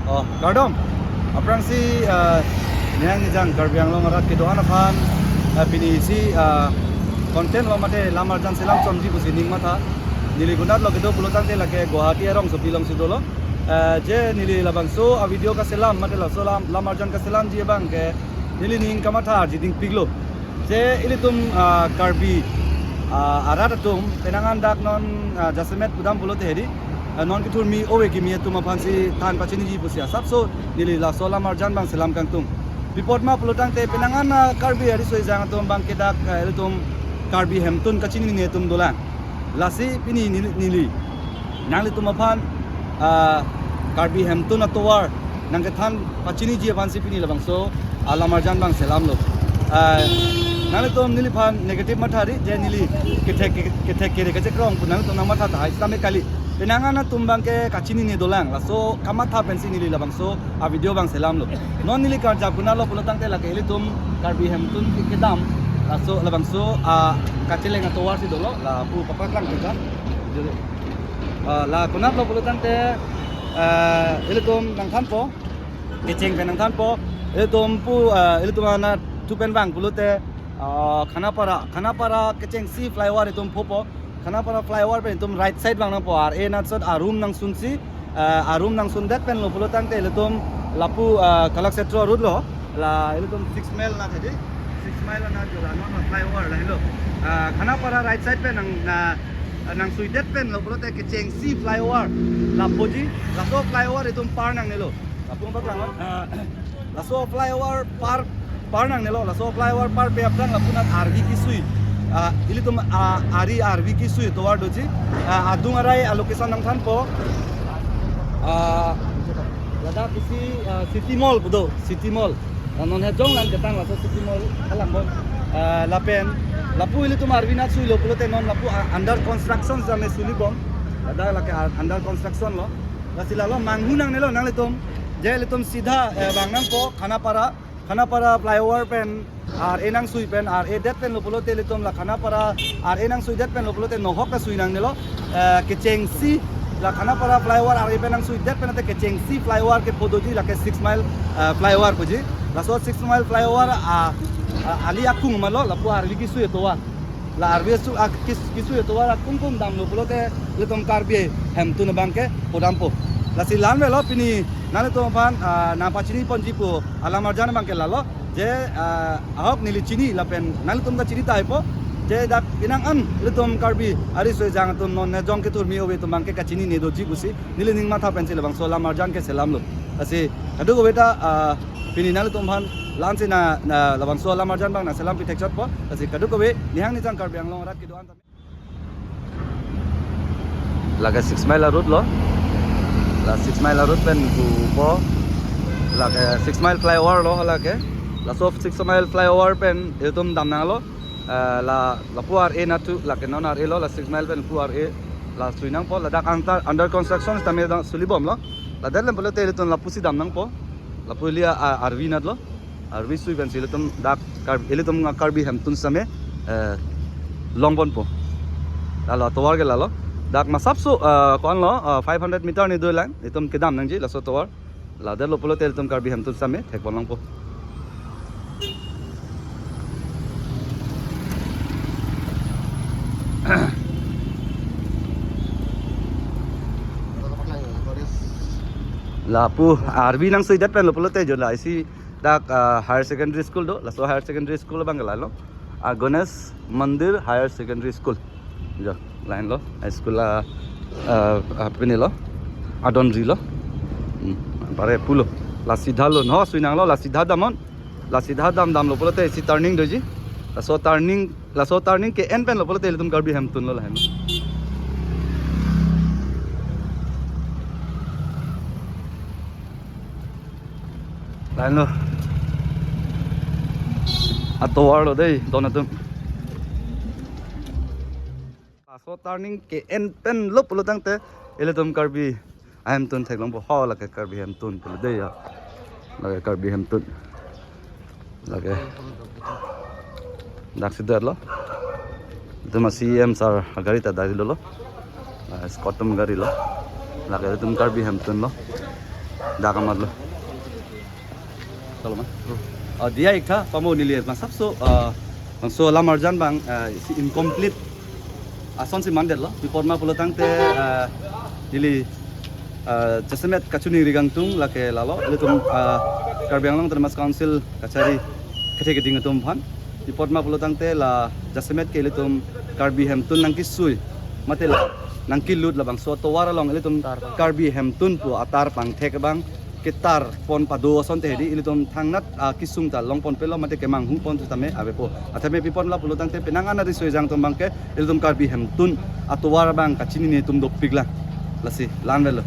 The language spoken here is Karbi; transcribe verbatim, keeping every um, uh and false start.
Oh, kardom. Aphrangsi, ah, nihang nijang Karbi Anglong arat kedo-an aphan, ah, pini isi, ah, content lo mate lam arjan selam chomji pusi ning matha. Neli konatlo kedo pulo tangte lake Guwahati arongsopi alongsi dolo. Ah, je neli labangso a-video kaselam mate laso lam, lam arjan kaselamji abang ke neli ning kamatha arjiding piklo. Je ilitum, ah, Karbi, ah, arat atum penang an dak non, ah, jasemet pudam pulote hedi, ah, non kethurmi ove kimi atum aphansi than pachiniji pusi asapso neli laso lam arjan abang selam kangtung. Pi apot ma pulo tangte penang an, ah, Karbi ariso ejang atum abang ke dak, ah, ilitum Karbi hemtun kachinine atum dolang. Lasi pini neli, neli nanglitum aphan, ah, Karbi hemtun atovar nangkethan pachiniji aphansi pini labangso, ah, lam arjan abang selamlo. Ah, nanglitum neliphan negative matha ri, je neli kethek, kethek kere kachekrong pu nanglitum nangmatha tahai sitame kali. Penang an atum abang ke kachinine dolang, laso kamatha pensi neli labangso a-video abang selamlo. Non neli karjap konatlo pulo tangte lake ilitum Karbi hemtun ke kedam, laso labangso, ah, kacheleng atovarsi dolo, lapu papaklang kedam. Ah, la konatlo pulo tangte, ah, ilitum nangthanpo, kecheng pen nangthanpo, ilitum pu, ah, ilitum anat tu pen vang pulote, ah, Khanapara, Khanapara kechengsi flyover itum phopo, Khanapara flyover pen itum right side vang nangpo, ar-e natsot arum nangsunsi, ah, arum nangsundet penlo pulo tangte ilitum lapu, ah, Kalakshetra road lo, la ilitum six mile anat hedi, six mile anat jo la non flyover lahelo. Ah, Khanapara right side pen nang, na, nangsuidet penlo pulote kechengsi flyover la phoji, laso flyover itum par nangnelo. Lapu paklang, ah, laso flyover par, par nangnelo, laso flyover parpe aphrang lapunat arvi kesui. Ah, ilitum, ah, ari arvi kesui atovar doji. Ah, adung arai a-location nangthanpo. Ah, ladak isi, ah, City Mall pu do, City Mall. Ah, non hejong lang ketang laso City Mall kalang bon. Ah, lapen, lapu ilitum arvi anat suilo pulote non lapu, ah, under construction sitame suli bom. Ladak lake, ah, under construction lo. Lasi lalo manghu nangnelo nanglitum. Je ilitum sidha, eh, vang nangpo Khanapara, Khanapara flyover pen ar-e nangsui pen, ar-e det penlo pulote ilitum la Khanapara ar-e nangsuidet penlo pulote nohok kasui nangnelo, eh, kechengsi la Khanapara flyover ar-e pen nangsuidet pen ate kechengsi flyover kepho doji lake six mile, eh, flyover puji. Laso six mile flyover, ah, ah, ali akung malo lapu arvi kesui atovar. La arvi asu, ah, kes-, kesui atovar akung kung damlo pulote ilitum Karbi hemtun abang ke phodampo. Lasi la-an avelo pini nanglitum aphan, ah, nangpachini ponji pu alam arjan abang ke lalo. Je, ah, ahok neli chini lapen nanglitum ta chini tahai po. Je dak penang an ilitum Karbi ariso ejang atum non hejong kethurmi ove atum abang ke kachinine doji pusi neli ning matha pensi labangso alam arjan ke selamlo. Lasi kadokave ta, ah, pini nanglitum aphan la-ansi na, na labangso alam arjan abang nangselam pithek chotpo. Lasi kadokave nihang nijang Karbi Anglong arat kedo-an tame. Lake six mile a-road lo. La six mile a-road pen pupo. Lake six mile flyover lo lake. Laso six mile flyover pen itum dam nanglo. Eh, la, lapu ar-e anat tu, lake non ar-e lo, la six mile pen lapu ar-e. La sui nangpo, ladak under, under construction sitame dang suli bomlo. Ladak lem pulote ilitum lapusi dam nangpo. Lapu ili a, a, arvi anat lo. Arvi sui pensi ilitum dak Kar-, ilitum Karbi hemtun sitame, eh, long ponpo. Lalo atovar ke lalo. Dak masapso, eh, ko-an lo, eh, five hundred meter ni dolang. Itum kedam nangji laso atovar. Ladak lo pulote ilitum Karbi hemtun sitame thek pon longpo. Lapu arvi nangsuidet penlo pulote jo la isi dak, ah, higher secondary school do, laso higher secondary school abang ke lalo. Ah, Ganesh Mandir Higher Secondary School. Jo, line lo, high school la, ah, ah, pini lo, adon ri lo. Hmm, pare pulo. La sidha lo, no, sui nanglo, la sidha damnon. La sidha dam damlo pulote isi turning doji. Laso turning, laso turning ke-en penlo pulote ilitum Karbi hemtun lo lahen. Lahenlo. Atovar lo dei, don atum. Laso turning ke-en penlo pulo tangte, ilitum Karbi ahemtun theklongpo, ho lake Karbi hemtun pulo dei ya. Lake Karbi hemtun. Lake. Daksi dolo. Itum a-C E M sir agari ta dari dolo. Ah, escort atum gari lo. Lake itum Karbi hemtun lo. Dak amat lo. Kalau ma. Oh, diya ik tha pamo neli masapso, ah, bangso lam arjan abang, ah, isi incomplete asonsi mandetlo. Pi apot ma pulo tangte, ah, neli, ah, jasemet kachiningri kangtung lake lalo. Ilitum, ah, Karbi Anglong Autonomous Council kachari kethe keding atum aphan. Pi apot ma pulo tangte la jasemet ke ilitum Karbi hemtun nangkesui mate la nangkelut labangso atovar along ilitum Karbi hemtun pu atar pangthek abang ketar pon pado asonte hedi ilitum thangnat, ah, kesung ta longponpelo mate kemanghu pon setame avepo. Athame pi apot ma pulo tangte penang an ariso ejang atum abangke ilitum Karbi hemtun atovar abang kachinine atum dopik lang. Lasi la-an avelo.